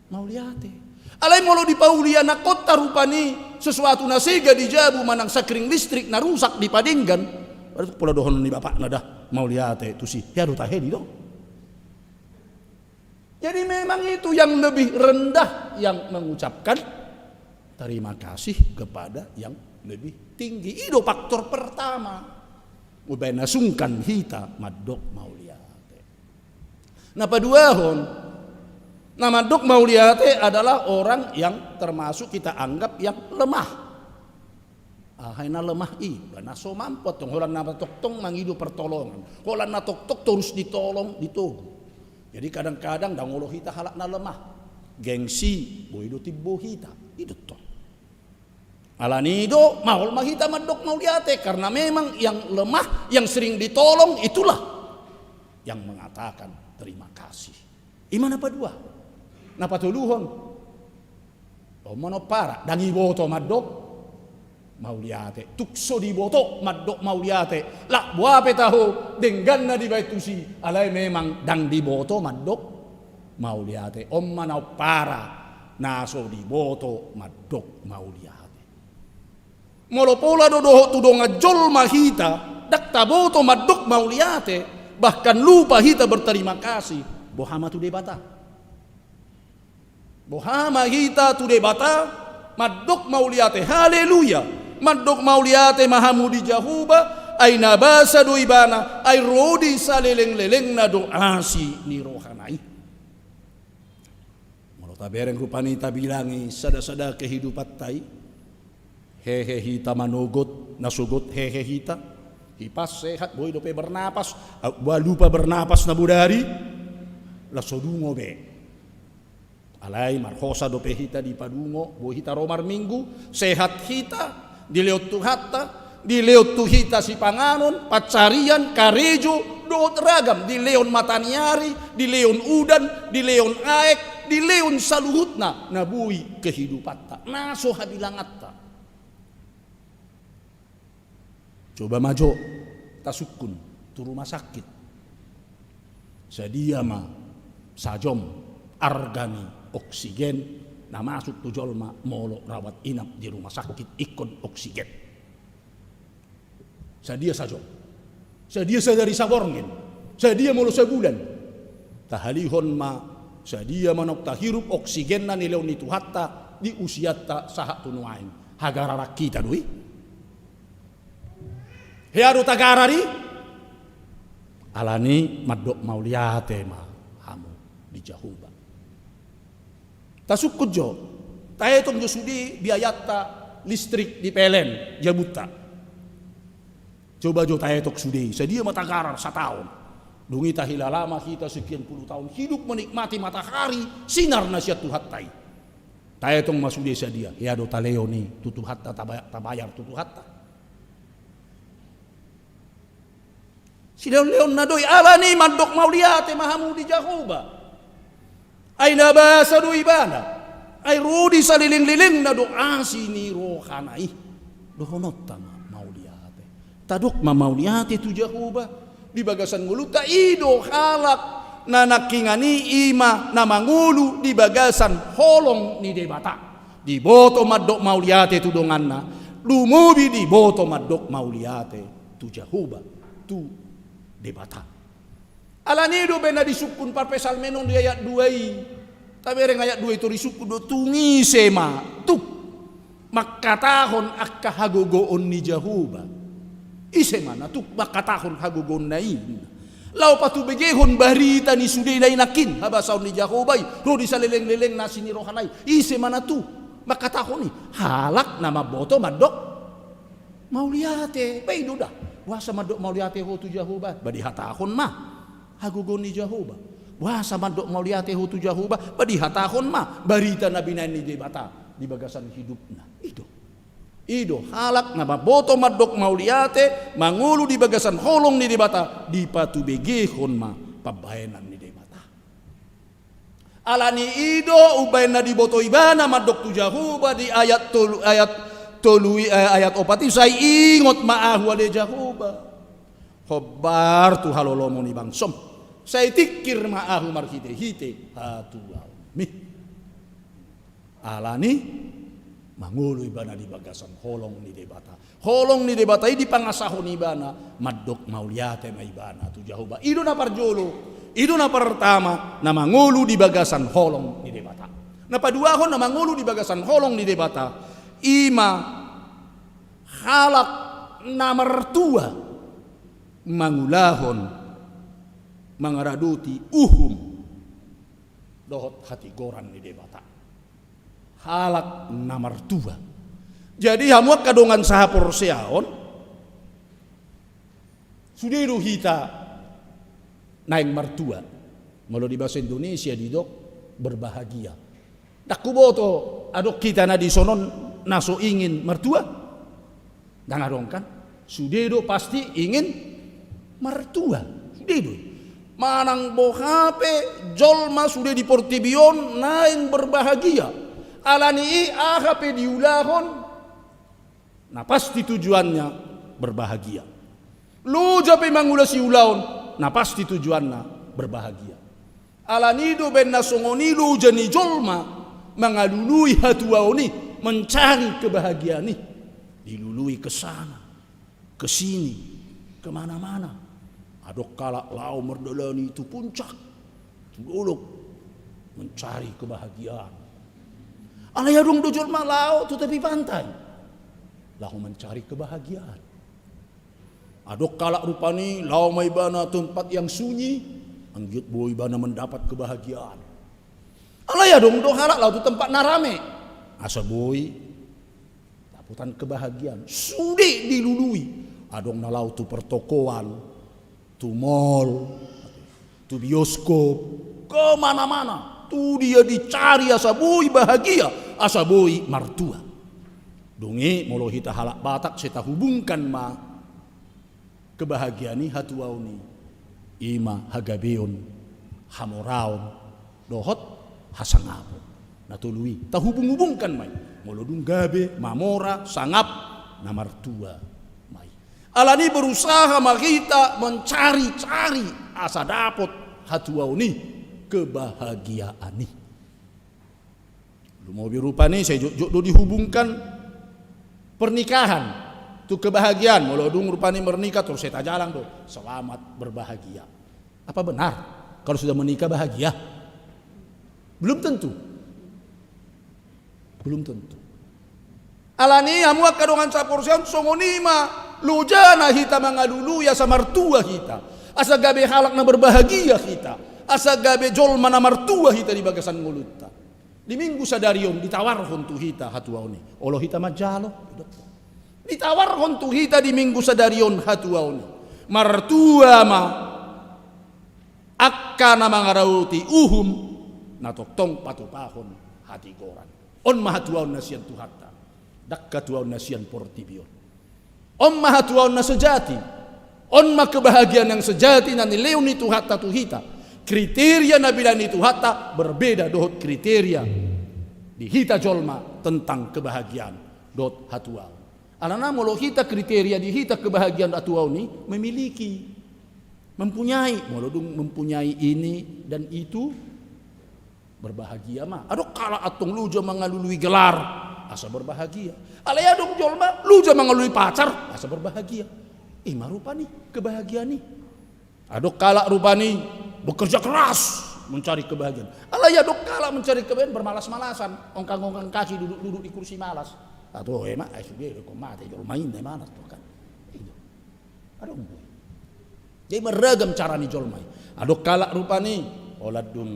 mauliate. Alai molo dipauliate anakkonta rupani sesuatu na sega di jabu manang sakring listrik na rusak dipadenggan, berarti pola dohonon ni bapakna da mauliate tusi, hea do tahe didok. Jadi memang itu yang lebih rendah yang mengucapkan terima kasih kepada yang lebih tinggi. I do faktor pertama. Umbahen na sungkan hita mandok mauliate. Na paduahon, na mandok mauliate adalah orang yang termasuk kita anggap yang lemah. Aha i na lemah i? Ba na so mampu antong, holan na tongtong mangido pertolongan. Holan na tongtong torus ditolong, ditogu. Jadi kadang-kadang ndang olo hita halak na lemah. Gengsi, boi do timbo hita. I do tong. Ala ni i do, maol ma hita mandok mauliate, karena memang yang lemah, yang sering ditolong, itulah yang mengatakan terima kasih. I ma na paduahon. Na patoluhon, on ma na pompara, ndang diboto mandok mauliate. Tung so diboto mandok mauliate, lak boha pe taho denggan na dibahen tusi, alai memang ndang diboto mandok mauliate. On ma na pompara, na so diboto mandok mauliate. Molo pola do dohot tu dongan jolma hita, ndang taboto mandok mauliate, bahkan lupa hita berterima kasih, boha ma tu Debata? Boha ma hita tu Debata? Mandok mauliate, haleluya. Mandok mauliate ma hamu di Jahowa, ai na basa do Ibana, ai ro di salelenglelengna do asi ni rohana i. Molo Tabereng rupani tabilangi sada-sada kehidupanta i. Hehe hita manogot, na sogot hehe hita. Hipas sehat, boi dope bernapas, ah, ba lupa bernapas na bodari. Laos so dungo be. Alai marhosa dope hita dipadungo, boi hita ro marminggu, sehat hita, dilehon Tuhanta, dilehon tu hita sipanganon, pansarian, karejo, dohot ragam, dilehon mataniari, dilehon udan, dilehon aek, dilehon saluhutna, na boi kehidupanta, na so habilanganta. Coba ma jo tasungkun tu rumah sakit. Sadia ma sajom arga ni oksigen na masuk tu jolma molo rawat inap di rumah sakit ingkon oksigen. Sadia sajom. Sadia sadari saborngin. Sadia molo sabulan. Tahalihon ma sadia ma naung tahirup oksigen na nilehon ni Tuhanta di usianta sahat tu nuaeng. Hagararan hita do i. Hea do tagarar i. Alani mandok mauliate ma hamu di Jahowa. Tasungkun jo, taetong jo sude biayanta listrik di P L N jabunta. Coba jo taetong sude, sadia ma tagarar sataon. Dung i tahilala ma hita sekian puluh tahun hidup menikmati matahari, sinar na sian Tuhanta i. Taetong ma sude sadia, hea do talehon i tu Tuhanta, tabaya-, tabayar tu Tuhanta. Silehon-lehonna do i, alani mandok mauliate ma hamu di Jahowa. Ai na basa do ibana. Ai ro di salelenglelengna do asi ni rohana i. Dohononta ma mauliate. Tadok ma mauliate tu Jahowa. Di bagasan ngolunta i do halak na nangkiningan i, i ma na mangolu di bagasan holong ni Debata. Diboto mandok mauliate tu donganna, lumobi diboto mandok mauliate tu Jahowa, tu Debata. Alani i do umbaen na disungkun parpsalmen on di ayat dua i. Tabereng ayat dua i, tor disungkun do, tung ise ma tuk mangkatahon angka hagogoon ni Jahowa. Ise ma na tuk mangkatahon hagogoonna i. Laho patubegehon barita ni sudena i nangkin, habasaon ni Jahowa i, ro di salelenglelengna asi ni rohana i. Ise ma na tuk mangkatahon i? Halak na mamboto mandok mauliate. Ba i do da. Boasa mandok mauliate ho tu Jahowa? Ba dihatahon ma hagogoon ni Jahowa. Boasa mandok mauliate ho tu Jahowa? Ba dihatahon ma barita na binahen ni Debata di bagasan hidupna. I do. I do halak na mamboto mandok mauliate, mangolu di bagasan holong ni Debata, dipatubegehon ma pambahenan ni Debata. Alani i do umbaen na diboto ibana mandok tu Jahowa di ayat tolu, ayat tolu i, eh, ayat opat i, sai ingot ma ahu ale Jahowa, hombar tu halolomon ni bangsom, sai tingkir ma ahu marhitehite hatuaonmi. Alani mangolu ibana di bagasan holong ni Debata. Holong ni Debata i dipangasahon ibana, mandok mauliate ma ibana tu Jahowa. I do na parjolo, i do na partama, na mangolu di bagasan holong ni Debata. Na paduahon na mangolu di bagasan holong ni Debata, i ma halak na martua mangulahon, mangaradoti uhum dohot hatigoran ni Debata. Halak na martua. Jadi hamu angka dongan sahaporseaon, sude do hita naeng martua. Molo di bahasa Indonesia didok berbahagia. Ndang huboto adong hita na dison on na so ingin martua. Ndang adong kan? Sude do pasti ingin martua. Sude do i. Manang boha pe jolma sude di portibi on naeng berbahagia. Alani i aha pe diulahon, na pasti tujuannya berbahagia. Loja pe mangula siulaon, na pasti tujuanna berbahagia. Alani i do umbaen na songon i loja ni jolma mangalului hatuaon i, mencari kebahagiaan i. Dilului ke sana, ke sini, ke mana-mana. Adong halak laho mardalani tu puncak, tu dolok, mencari kebahagiaan. Alai adong do jolma laho tu tepi pantai, laho mencari kebahagiaan. Adong halak rupani laho ma ibana tempat yang sunyi, anggiat boi ibana mendapat kebahagiaan. Alai adong do halak laho tu tempat na rame asa boi dapotan kebahagiaan. Sude dilului, adong na laho tu pertokoan, tu mall, tu bioskop, kemana-mana. Tu dia dicari asa boi bahagia, asa boi martua. Dung i molo hita halak Batak sai tahubungkan ma kebahagiaan i, hatuaon i, i ma hagabeon, hamoraon dohot hasangapon. Na tolu i tahubung-hubungkan ma i. Molo dung gabe, mamora, sangap, na martua ma i. Alani berusaha ma hita mencari-cari asa dapot hatuaon i, kebahagiaan i. Lumobi rupani sai jotjot do dihubungkan pernikahan tu kebahagiaan. Molo dung rupani mernikah, torus sai tajalang do, "Selamat berbahagia." Apa benar kalau sudah menikah bahagia? Belum tentu. Belum tentu. Alani i hamu angka dongan saporseaon, songon i ma lojana hita mangalului asa martua hita, asa gabe halak na berbahagia hita, asa gabe jolma na martua hita di bagasan ngolunta. Di Minggu sadari on ditawarhon tu hita hatuaon i. Olo hita manjalo, ditawarhon tu hita di Minggu sadari on hatuaon i. Martua ma angka na mangaradoti uhum, na tongtong patupahon hatigoran. On ma hatuaon na sian Tuhanta, ndang hatuaon na sian portibi on. On ma hatuaon na sejati. On ma kebahagiaan yang sejati na nilehon ni Tuhanta tu hita. Kriteria na binahen ni Tuhanta berbeda dohot kriteria di hita jolma tentang kebahagiaan dohot hatuaon. Alana molo hita kriteria di hita kebahagiaan hatuaon i, memiliki, mempunyai, molo dung mempunyai ini dan itu, berbahagia ma. Adong halak antong loja mangalului gelar asa berbahagia. Alai adong jolma loja mangalului pacar asa berbahagia. I ma rupani kebahagiaan i. Adong halak rupani bekerja keras mencari kebahagiaan. Alai adong halak mencari kebahagiaan bermalas-malasan, ongkang-ongkang kaki, duduk-duduk di kursi malas. Atau, "Eh, mak, eh, sudah, kau mati, jolma i malas tu kan." Itu. Adong do i. Jadi marragam cara ni jolma i. Adong halak rupani, holan dung,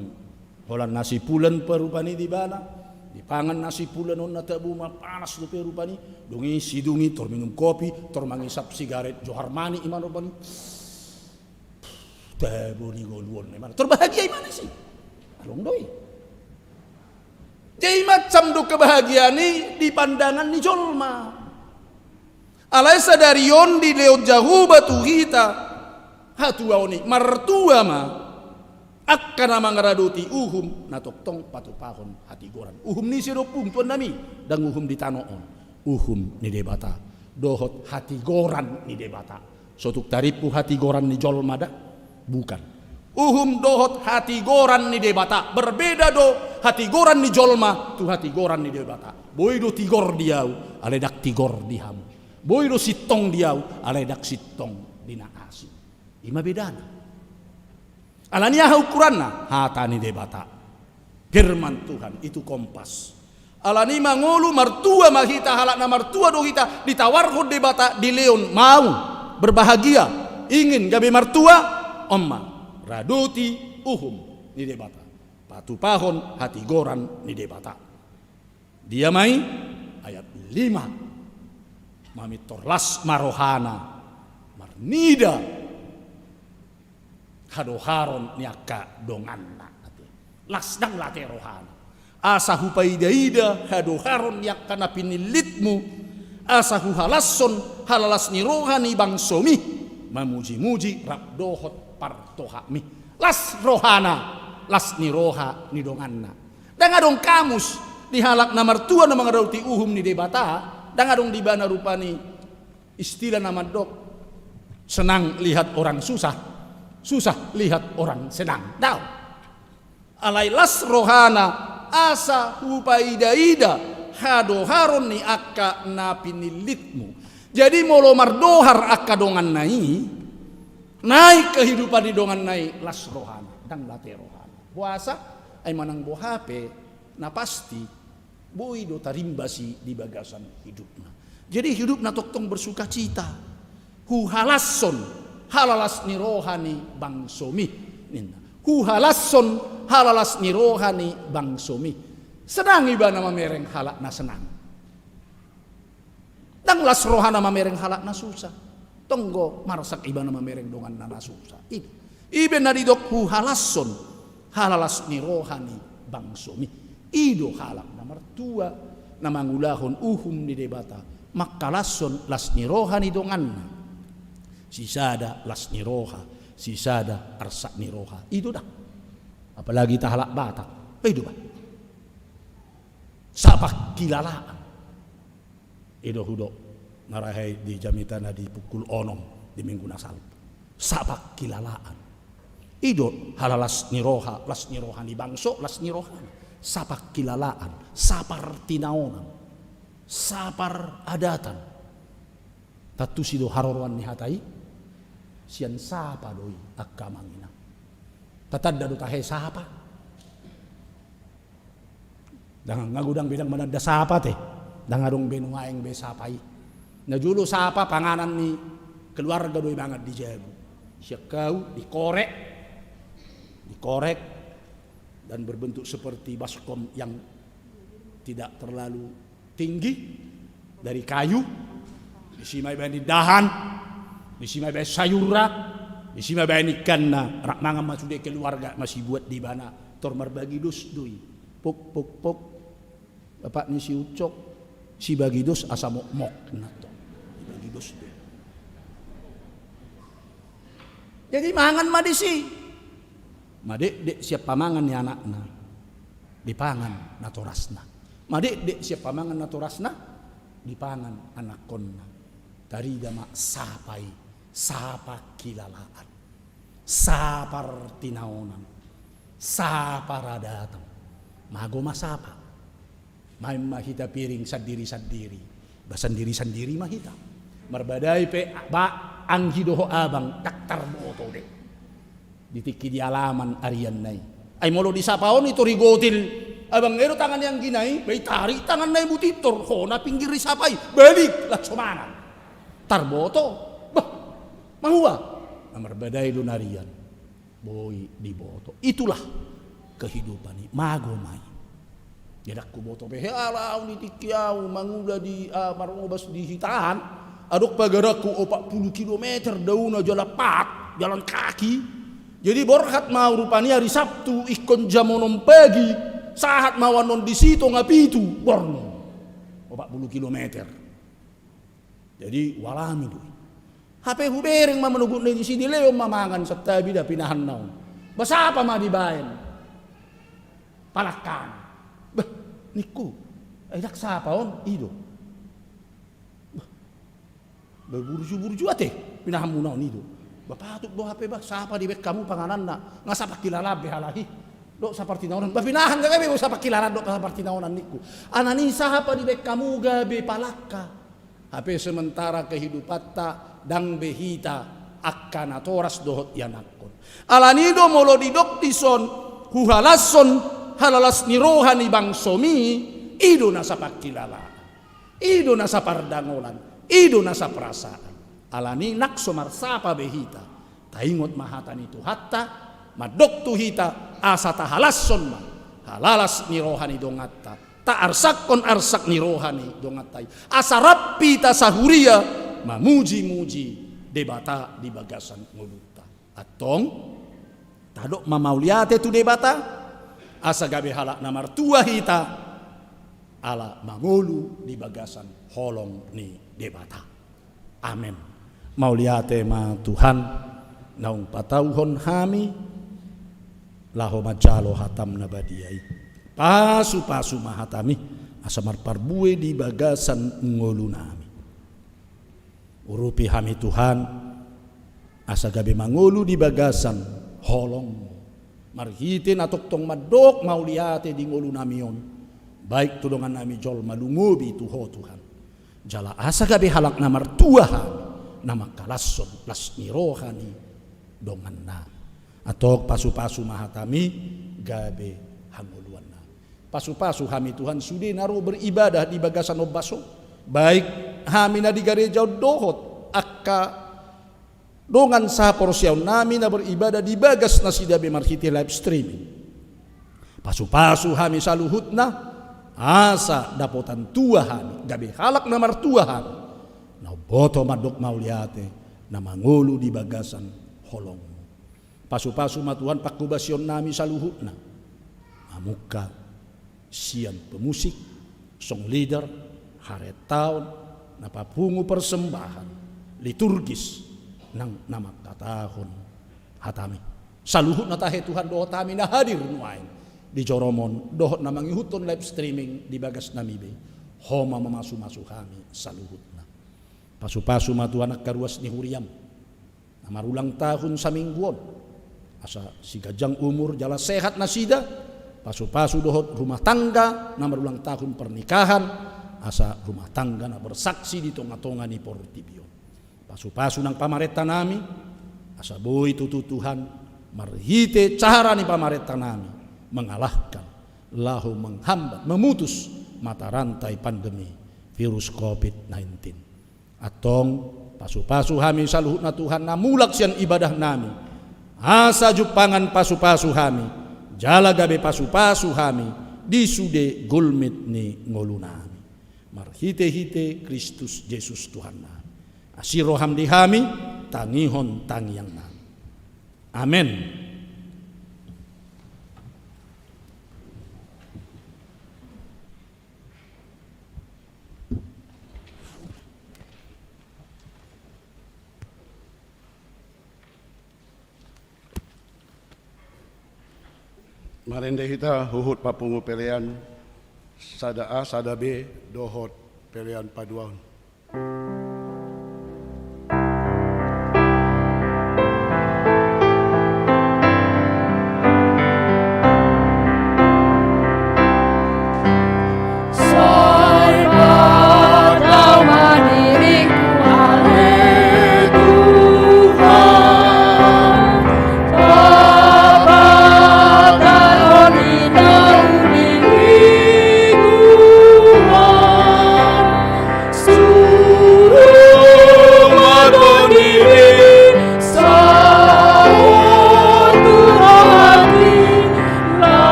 holan na sipulan pe rupani di ibana, dipangan na sipulan on na tabo, mapanas dope rupani, dung i sidung i tor minum kopi, tor mangisap sigaret Johar Mani i ma rupani. Tabo ni ngolu on i ma, tor bahagia i ma na si. Adong do i. Jadi macam do kebahagiaan i di pandangan ni jolma. Alai sadari on dilehon Jahowa tu hita hatuaon i, martua ma angka na mangaradoti uhum, na tongtong patupahon hatigoran. Uhum ni ise do, Ompung, tuannami? Ndang uhum di tano on, uhum ni Debata dohot hatigoran ni Debata. So tung tarimpu hatigoran ni jolma da? Bukan. Uhum dohot hatigoran ni Debata. Berbeda do hatigoran ni jolma tu hatigoran ni Debata. Boi do tigor di ahu, alai ndang tigor di hamu. Boi do sintong di ahu, alai ndang sintong di na asing. I ma bedana. Alani aha ukuranna? Hata ni Debata. Firman Tuhan, itu kompas. Alani mangolu, martua ma hita, halak na martua do hita, ditawarhon Debata, dilehon, mau berbahagia, ingin gabe martua, on ma, radoti uhum ni Debata, patupahon hatigoran ni Debata. Dia ma i? Ayat lima. Mamintor las ma rohana marnida hadoharon ni angka donganna. Las, ndang late rohana. Asa hupaidaida hadoharon ni angka na pinillitmu, asa huhalashon halalas ni roha ni bangsomi, mamujimuji rap dohot partohapmi. Las rohana, las ni roha ni donganna. Ndang adong kamus di halak na martua na mangaradoti uhum ni Debata, ndang adong di ibana rupani istilah na mandok, "Senang lihat orang susah, susah lihat orang senang." Daong. Alai las rohana asa hupaidaida hadoharon ni angka na pinillitmu. Jadi molo mardohar angka donganna i, naeng kehidupan ni donganna i, las rohana, ndang late rohana. Boasa? Ai manang boha pe, na pasti boi do tarimbas i di bagasan hidupna. Jadi hidupna tongtong bersukacita. Huhalashon halalas ni roha ni bangsomi, ninna. Huhalashon Halalas ni roha ni bangsomi. Senang ibana mamereng halak na senang. Ndang las rohana mamereng halak na susah. Tonggo marsak ibana mamereng donganna na susah. I do. I pe na didok huhalashon halalas ni roha ni bangsomi. I do halak na martua, na mangulahon uhum ni Debata, manghalashon las ni roha ni donganna. Sisada las ni roha, sisada arsak ni roha. I do da. Apalagi hita halak Batak. I do ba. Sapangkilalaan. I do hudok na rahe di jamitana di pukul onom di minggu na salpu. Sapangkilalaan. I do halalas ni roha, las ni roha ni bangso, las ni roha. Sapangkilalaan, sapartinaonan, saparadatan. Tantu si do haroroan ni hata i, sian sapa do i angka amang inang. Tatanda do tahe sapa. Ndang, nga godang be ndang mananda sapa te. Ndang adong be nuaeng be sapa i. Na jolo sapa panganan ni keluarga do i mangan di jabu. Sian hau dikorek. Dikorek dan berbentuk seperti baskom yang tidak terlalu tinggi, dari kayu. Disi ma ibaen indahan. Disi ma ibaen sayurna. Disi ma ibaen ikanna. Rap mangan ma sude keluarga, masibuat di ibana. Tor marbagi dos do i. Pok, pok, pok. Bapak ni si Ucok, sibagi dos asa mokmok na to. Sibagi dos do. Jadi mangan ma disi. Madekdek sian pamangan ni anakna, dipangan natorasna. Madekdek sian pamangan natorasna, dipangan anakkonna. Tarida ma sapa i, sapangkilalaan, sapartinaonan, saparadatan. Mago ma sapa. Main ma hita piring sandiri-sandiri. Ba sandiri-sandiri ma hita. Marbadai pe ba anggi dohot abang, ndang tarboto do. Di tingki di alaman arianna i. Ai molo disapa on i tor igotil abang i do tangan ni anggina i, ba itarik tanganna i butik tor, hona pinggir disapa i, balik, langsung mangan. Tarboto. Bah, mahua. Na marbadai do na arian. Boi diboto. Itulah kehidupan i, mago ma i. Jadi ndang huboto be, he, ala au ni tingki au mangula di, ah, marobas di hitaan. Adong pagananku opat puluh kilometer dauna jalan pat, jalan kaki. Jadi borhat ma au rupani ari Sabtu ingkon jam onom pagi, sahat ma au annon disi tonga pitu borngin. Opat puluh kilometer. Jadi hualami do i. Hape hubereng ma manogot na i disi, dilehon ma mangan santabi da pinahanna on. Ba sapa ma dibaen palangkana. Bah, ningku. Ai ndang sapa on, i do. Bah, ba burju-burju ate pinahanmuna on, i do. Ba patut do hape ba sapa dibaen hamu pangananna, nga sapangkilalaan be halak i. Dohot sapartinaonan. Ba pinahan gabe sapangkilalaan dohot sapartinaonan ningku. Alani sapa dibaen hamu gabe palangka. Hape sementara kehidupanta ndang be hita angka natoras dohot ianakhon. Alani do molo didok dison, huhalashon halalas ni roha ni bangsomi, i do na sapangkilalaan, i do na sapardangolan, i do na saparasaan. Alani nang so marsapa be hita, taingot ma hata ni Tuhanta, mandok tu hita, asa tahalashon ma halalas ni roha ni donganta, taarsakhon arsak ni roha ni donganta i, asa rap hita sahuria mamuji-muji Debata di bagasan ngolunta. Antong, tadok ma mauliate tu Debata, asa gabe halak na martua hita, ala mangolu di bagasan holong ni Debata. Amen. Mauliate ma Tuhan, naung patauhon hami laho manjalo hatam na badia i. Pasu-pasu ma hatami, asa marparbue di bagasan ngolunami. Urupi hami Tuhan, asa gabe mangolu di bagasan holong. Marhite na tongtong mandok mauliate di ngolunami on, baik tu dongannami jolma, lumobi tu Ho Tuhan. Jala asa gabe halak na martua hami, na manghalashon las ni roha ni dongannami. Antong pasu-pasu ma hatami gabe hangoluannami. Pasu-pasu hami Tuhan sude na ro beribadah di bagasan ombas on. Baik hami na di gareja on dohot angka dongan sahaporseaonnami na beribadah di bagas nasida be marhite live streaming. Pasupasu hami saluhutna, asa dapotan tua hami, gabe halak na martua hami, na umboto mandok mauliate, na mangolu di bagasan holongmu. Pasupasu ma Tuhan pangkobasion nami saluhutna, mamungka sian pemusik, song leader, haretaon, na papungu persembahan liturgis nang na mangkatahon hatami. Saluhutna tahe Tuhan dohot hami na hadir nuaeng di joroMon dohot na mangihuthon live streaming di bagas nami be, Ho ma mamasumasu hami saluhutna. Pasupasu ma Tuhan angka ruas ni huriaM na marulang tahun saminggu on, asa siganjang umur jala sehat nasida. Pasupasu dohot rumah tangga na marulang tahun pernikahan, asa rumah tangga na bersaksi di tongatonga ni portibi on. Pasupasu nang pamarenta nami, asa boi tutu Tuhan marhite cara ni pamarenta nami mengalahkan, laho menghambat, memutus mata rantai pandemi virus covid nineteen. Antong, pasupasu hami saluhutna Tuhan na mulak sian ibadah nami, asa jumpangan pasupasu hami, jala gabe pasupasu hami di sude gulmit ni ngolu nami. Marhitehite Kristus Jesus Tuhan nami. Asi rohaM di hami, tangihon tangiang nami. Amen. Marende hita huhut papungu pelean sada A, sada B, dohot pelean paduahon.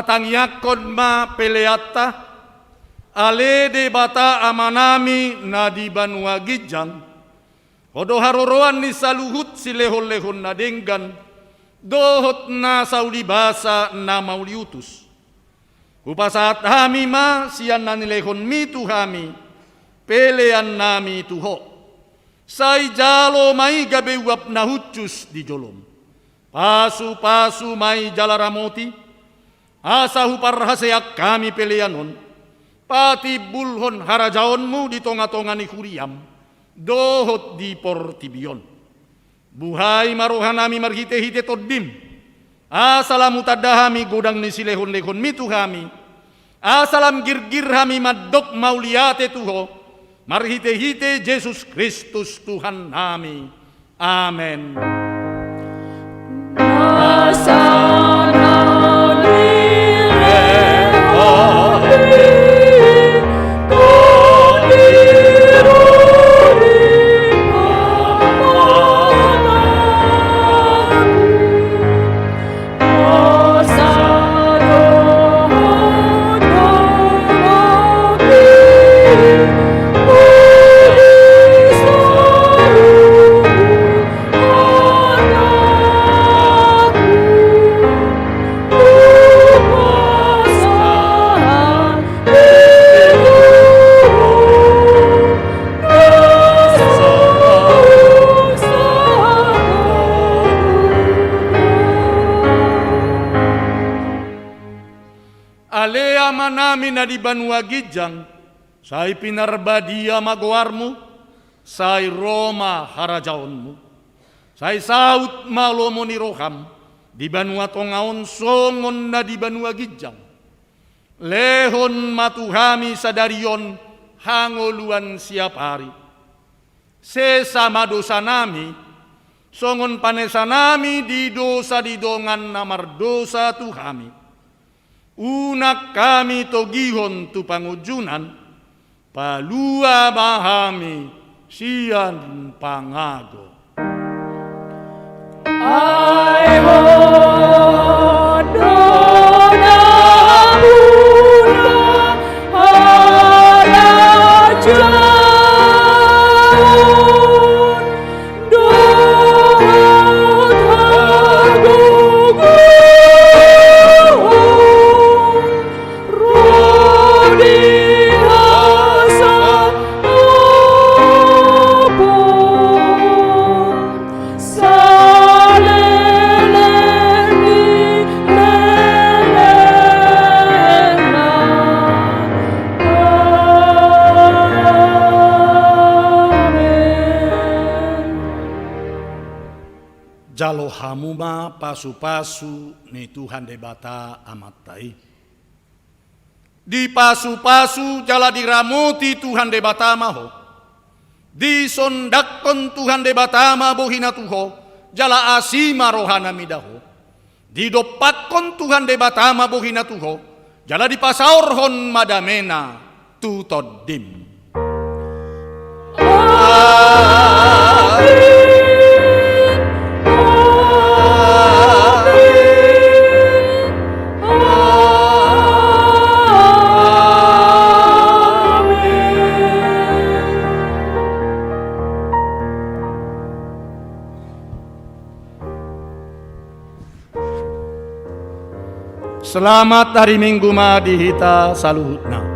Tangiangkon ma peleanta, ale Debata Amanami na di banua ginjang, Ho do haroroan ni saluhut silehonlehon na denggan, dohot na saulibasa na mauliutus. Hupasahat hami ma sian na nilehonMi tu hami, peleannami tu Ho. Sai jalo ma i gabe uap na hushus di joloM. Pasupasu ma i jala ramoti, asa huparhaseang hami pelean on, patimbulhon harajaonMu di tongatonga ni huriaM, dohot di portibi on. Buhai ma rohanami marhitehite TondiM, asa lam hutanda hami godang ni silehonlehonMi tu hami, asa lam girgir hami mandok mauliate tu Ho, marhitehite Jesus Kristus Tuhannami. Amen. Ale Amanami na di banua ginjang, sai pinarbadia ma goarMu, sai ro ma harajaonMu, sai saut ma lomo ni rohaM di banua tonga on songon na di banua ginjang. Lehon ma tu hami sadari on hangoluan siapari. Sesa ma dosanami, songon panesanami di dosa di dongan na mardosa tu hami. Unang hami togihon tu pangunjunan, palua ma hami sian pangago. Ai Ho do nampuna harajaon dohot hagogoon. Ro di hasangapon saleleng ni lelengna. Amen. Jalo hamu ma pasupasu ni Tuhan Debata Amanta i. Dipasupasu jala diramoti Tuhan Debata ma ho. Disondangkon Tuhan Debata ma bohiNa tu ho, jala asi ma rohaNa mida ho. Didompakkon Tuhan Debata ma bohiNa tu ho, jala dipasaorhon ma dameNa tu tondim. Amin. Amin. Amin. Selamat hari Minggu ma di hita saluhutna.